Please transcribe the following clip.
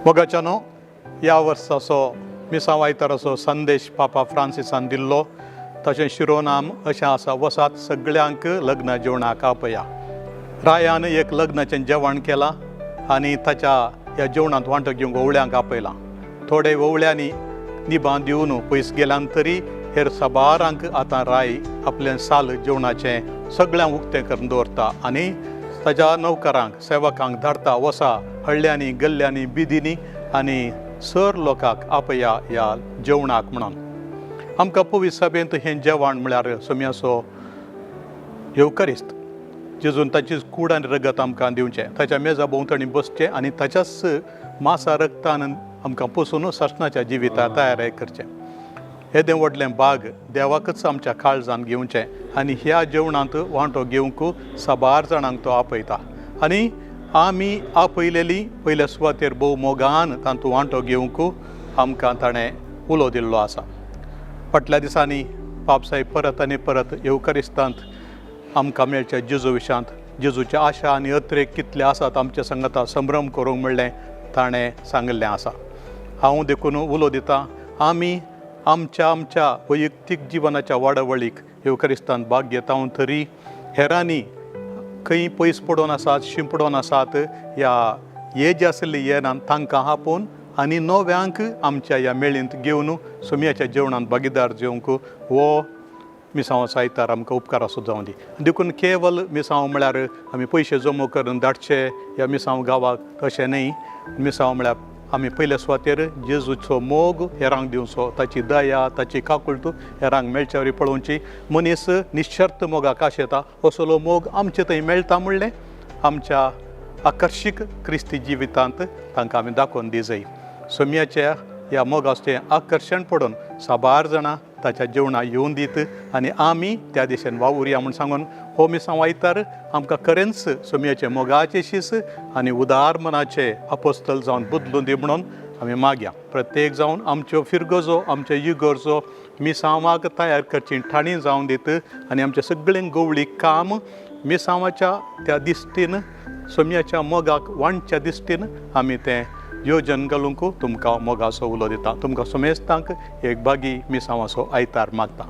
मोगाच्यानो, ह्या वर्साचो मिसांव आयताराचो संदेश पापा फ्रांसिसान दिल्लो ताचें शिरोनाम अशें आसा, वसात सगळ्यांक लग्न जेवणाक आपया. रायान एक लग्नाचें जेवण केलां आनी ताच्या ह्या जेवणांत वांटो घेवंक ओवळ्यांक आपयलां. थोडे ओवळ्यांनी निबां दिवन पयस गेल्यान तरी हेर साबारांक आतां राय आपलें साल जेवणाचें सगळ्यांक उक्तें करून दवरता आनी ताच्या नौकरांक सेवकांक धाडटा, वसा हळ्ळ्यांनी गल्ल्यांनी बिदींनी आनी सर लोकांक आपया ह्या जेवणाक म्हणून. आमकां पवित्र सभेंत हें जेवण म्हळ्यार सोम्याचो येवकरिस्त जेजून ताची कूड आनी रगत आमकां दिवचें, ताच्या मेजा भोंवतणी बसचें आनी ताच्याच मासा रगतान आमकां पोसून सासणाच्या जिविता तयार करचें. येदें व्हडलें बाग देवाकच आमच्या काळजान घेवचें आनी ह्या जेवणांत वांटो घेवंक साबार जाणांक तो आपयता आनी आमी आपयलेली पयल्या सुवातेर भोव मोगान तातूंत वांटो घेवंक आमकां ताणें उलो दिल्लो आसा. फाटल्या दिसांनी पाप साहेब परत आनी परत येवकरिस्तांत आमकां मेळच्या जेजू विशांत जेजूची आशा आनी अत्रेक कितले आसात आमच्या संगता संभ्रम करूंक म्हणलें ताणें सांगिल्लें आसा. हांव देखून उलो दितां, आमी आमच्या आमच्या वैयक्तीक जिवनाच्या वाडावळीक येवकरिस्तान भाग घेता तरी हेरांनी खंय पयस पडून आसात, शिंपडून आसात ह्या हे जे आसले येनात तांकां आपोवन आनी नव्यांक आमच्या ह्या मेळींत घेवन सोमयाच्या जेवणांत भागीदार जेवंक हो मिसांवाचो आयतार आमकां उपकार आसूं जावं दी. देखून केवल मिसांव म्हळ्यार आमी पयशे जमो करून धाडचे ह्या मिसांव गांवाक तशें न्हय. मिसांव म्हळ्यार आमी पयल्या सुवातेर जेजूचो मोग हेरांक दिवचो, ताची दया ताची काकुळट हेरांक मेळच्या वरी पळोवची. मनीस निशर्त मोगाक आशेता, असलो मोग आमचे थंय मेळटा म्हणलें आमच्या आकर्शीक क्रिस्ती जिवितांत तांकां आमी दाखोवन दी जाय. सोम्याच्या ह्या मोगाचें आकर्शण पडून साबार जाणां ताच्या जेवणाक येवन दीत आनी आमी त्या दिशेन वावुरया म्हूण सांगून हो मिसांव आयतार आमकां खरेंच सोम्याचे मोगाचे शीस आनी उदार मनाचे अपोस्तल जावन बदलून दी म्हणून आमी मागया. प्रत्येक जावन आमच्यो फिरगजो आमच्यो इगर्जो मिसांवाक तयार करची ठाणी जावन दीत आनी आमचें सगळें गवळी काम मिसांवाच्या त्या दिश्टीन सोम्याच्या मोगाक वांटच्या दिश्टीन आमी तें योजन घालूंक तुमकां मोगाचो उलो दिता. तुमकां समेस्तांक एक बागी मिसांवाचो आयतार मागता.